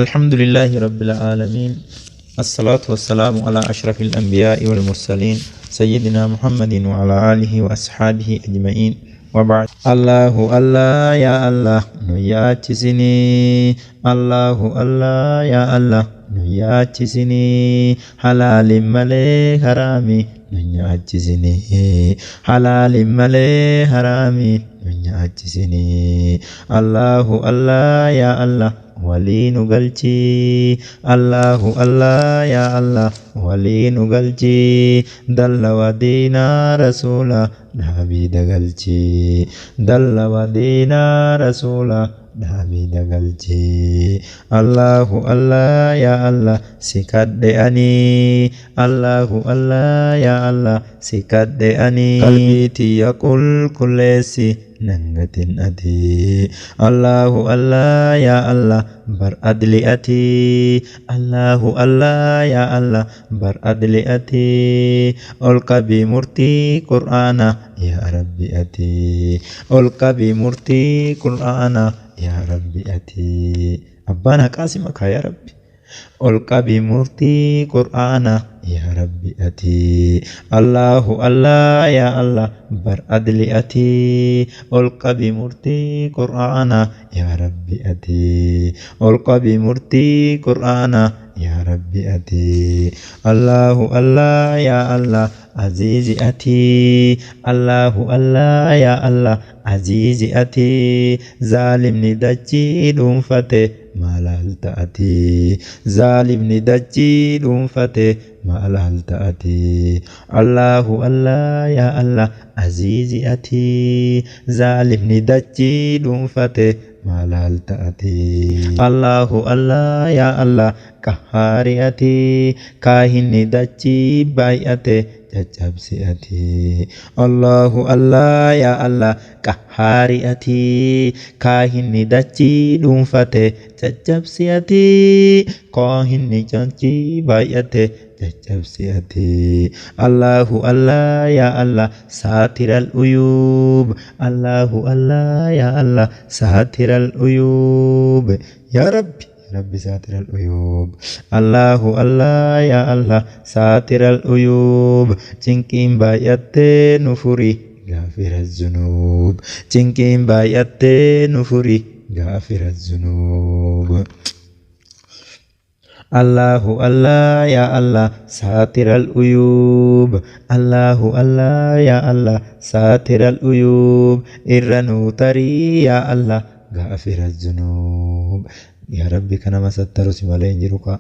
الحمد لله رب العالمين، الصلاة والسلام على أشرف الأنبياء والمرسلين، سيدنا محمد وعلى آله وأصحابه أجمعين، وبعد. الله الله يا الله nu yaachisinii. الله الله يا الله nu yaachisinii. Halaalin malee haraami nu nyaachisinii. Halaalin malee haraami nu nyaachisinii. الله الله يا الله walii nu galchii. الله الله يا الله walii nu galchii. Dallawa diinaa rasuula dhaabii dagalchii. Dallawa diinaa rasuula dhaabii dagalchii. الله الله يا الله si kadhe ani. الله الله يا الله si kadhe ani. Qalbii tiyya qulqulleessi, nan gatin ati. الله الله يا الله bar adli ati. الله الله يا الله bar adli ati. Ol qabii murtii qur'aana yaa rabbi ati. Ol qabii murtii qur'aana yaa rabbi ati. Abbaan haqaa si makaa yaa rabbi. Ol qabii murtii qur'aana yaa rabbi ati. الله الله يا الله bar adli ati. Ol qabii murtii qur'aana yaa rabbi ati. Ol qabii murtii qur'aana yaa rabbi ati. الله الله يا الله aziizi ati. الله الله يا الله aziizi ati. Zaalimni dachii dhuunfate maalaalta ati. Zaalimni dachii dhuunfate maalaalta ati. الله الله يا الله aziizi ati. Zaalimni dachii dhuunfate maalaalta ati. الله الله يا الله qahhaari ati. Kaahinni dachii baay'ate caccabsi ati. الله الله يا الله qahhaari ati. Kaahinni dachii dhuunfate caccabsi ati. Kaahinni dachii baay'ate caccabsi ati. الله الله يا الله ساتر العيوب. الله الله يا الله ساتر العيوب. يا ربي ربي ساتر العيوب. الله الله يا الله ساتر العيوب. Cinqiin baay'attee nu furi غافر الذنوب. Cinqiin baay'attee nu furi غافر الذنوب. الله الله يا الله ساتر العيوب. الله الله يا الله ساتر العيوب. Irra nuu tarii yaa الله غافر الذنوب. Yaa rabbi, kana masattaru si malee hin jiru kaa.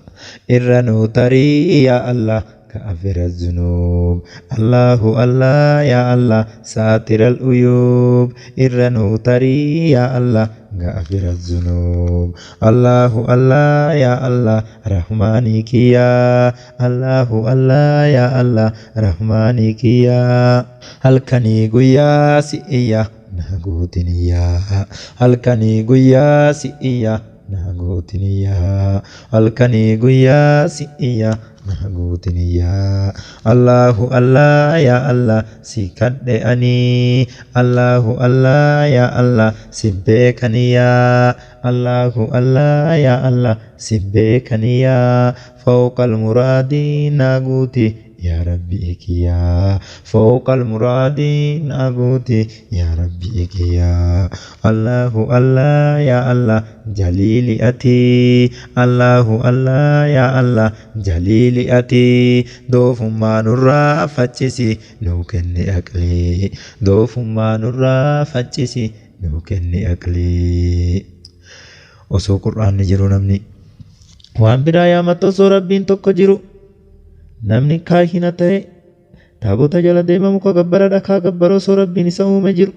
Irra nuu tarii yaa الله غافر الذنوب. الله الله يا الله ساتر العيوب. Irra nuu tarii yaa الله غافر الذنوب. الله الله يا الله rahmaanii kiyyaa. الله الله يا الله rahmaanii kiyyaa. Halkanii guyyaa si iyya, naa guutiniyyaa. Halkanii guyyaa si iyya, naa guutiniyyaa. Halkanii guyyaa si iyya, naa guutiniyyaa. الله الله يا الله si kadhe ani. الله الله يا الله si beekaniyyaa. الله الله يا الله si beekaniyyaa. فوق المراد naa guuti yaa rabbi kiyyaa. فوق المراد naa guuti yaa rabbi kiyyaa. الله الله يا الله jaliili ati. الله الله يا الله jaliili ati. Doofummaa nurraa faccisi, nuu kenni aqlii. Doofummaa nurraa faccisi, nuu kenni aqlii. Osoo qur'aanni jiru namni waan biraa yaamatu, osoo rabbiin tokko jiru namni kaahina ta'e taabota jala deema, muka gabbara, dhakaa gabbara, osoo rabbiin isa uume jiru.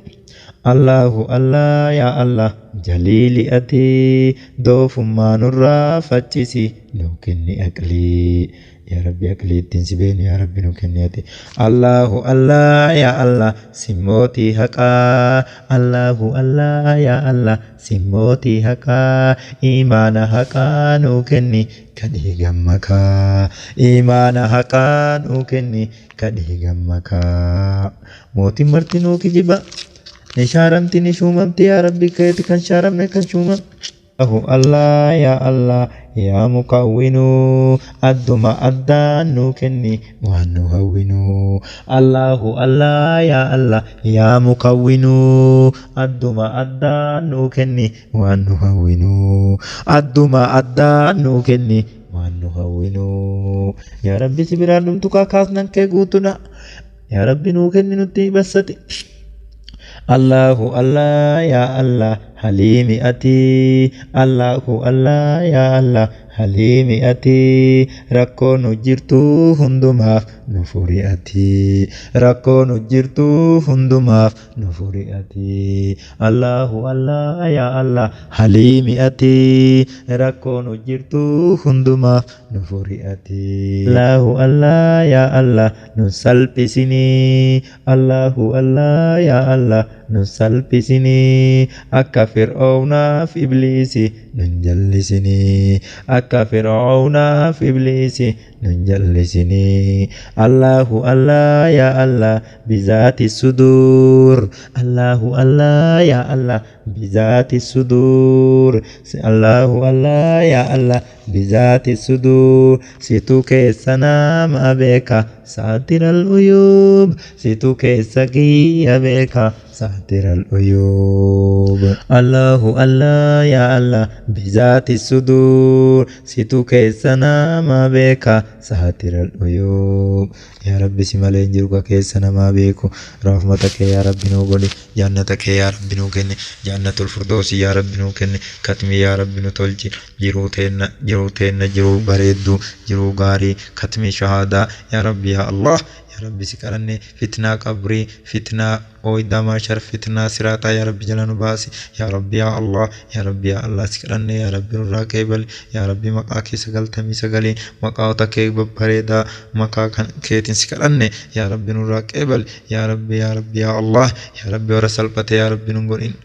الله الله يا الله jaliili ati. Doofummaa nurraa faccisi, nuu kenni aqlii. Yaa rabbi, aqlii ittiin si beeknu yaa rabbi nu kenni ati. الله الله يا الله si mootii haqaa. الله الله يا الله si mootii haqaa. Imaana haqaa nuu kenni ka dhiigan makaa. Imaana haqaa nuu kenni ka dhiigan makaa. Mootiin martinuu kijiba, ni shaaramti, ni shuumamti. Yaa rabbi, keeti kan shaaramne kan shuumam. Allahu Allah ya Allah ya mukawwinu, adduma addaan nuu kenni waan nu hawwinu. Allahu Allah ya Allah ya mukawwinu, adduma addaan nuu kenni waan nu hawwinu. Adduma addaan nuu kenni waan nu hawwinu. Yaa Rabbi, si biraan dhumtu kaasnan kee guutuna. Yaa Rabbi, nuu kenni nutti bassati. Allahu Allah ya Allah halimi ati, Allahu Allah ya Allah halimi ati, rakkoo nu jirtu hundumaaf nu furi ati, rakkoo nu jirtu hundumaaf nu furi ati. Allahu Allah ya Allah halimi ati, rakkoo nu jirtu hundumaaf nu furi ati. Allahu Allah ya Allah nu salphisinii, Allahu Allah ya Allah nu salphisinii, akka Fir'aawnaaf Ibliisi nun jallisinii, akka Fir'aawnaaf Ibliisi nun jallisinii. Allahu Allah ya Allah bizaati sudur, Allahu Allah ya Allah bizaati sudur, Allahu Allah ya Allah bizaati sudur, situ keessa nama beeka saatiral uyuub, situ keessa kiyya beeka saatiral uyuub. Allahu Allah ya Allah bizaati sudur, situ keessa nama beeka saatiral uyuub. Yaa Rabbi, si malee hin jiru ka keessa namaa beeku. Rahmata kee yaa Rabbi nuu godhi, jannata kee yaa Rabbi nuu kenni, jannatul firdoosi yaa Rabbi nuu kenni, katmi yaa Rabbi nu tolchi, jiruu teenna, jiruu teenna, jiruu bareedduu, jiruu gaarii, katmii shahaadaa yaa Rabbi yaa Allah. Yaa Rabbi, si kadhanne, fitnaa qabrii, fitnaa ooydaa maashar, fitnaa siraataa yaa Rabbi jala nu baasi. Yaa Rabbi yaa Allah, yaa Rabbi yaa Allah, si kadhanne, yaa Rabbi nurraa qeebali. Yaa Rabbi, maqaa kee 99 maqaota kee babbareedaa maqaa kan keetiin si kadhanne, yaa Rabbi nurraa qeebali. Yaa Rabbi, yaa Rabbi yaa Allah, yaa Rabbi, warra salphate yaa Rabbi nun godhin.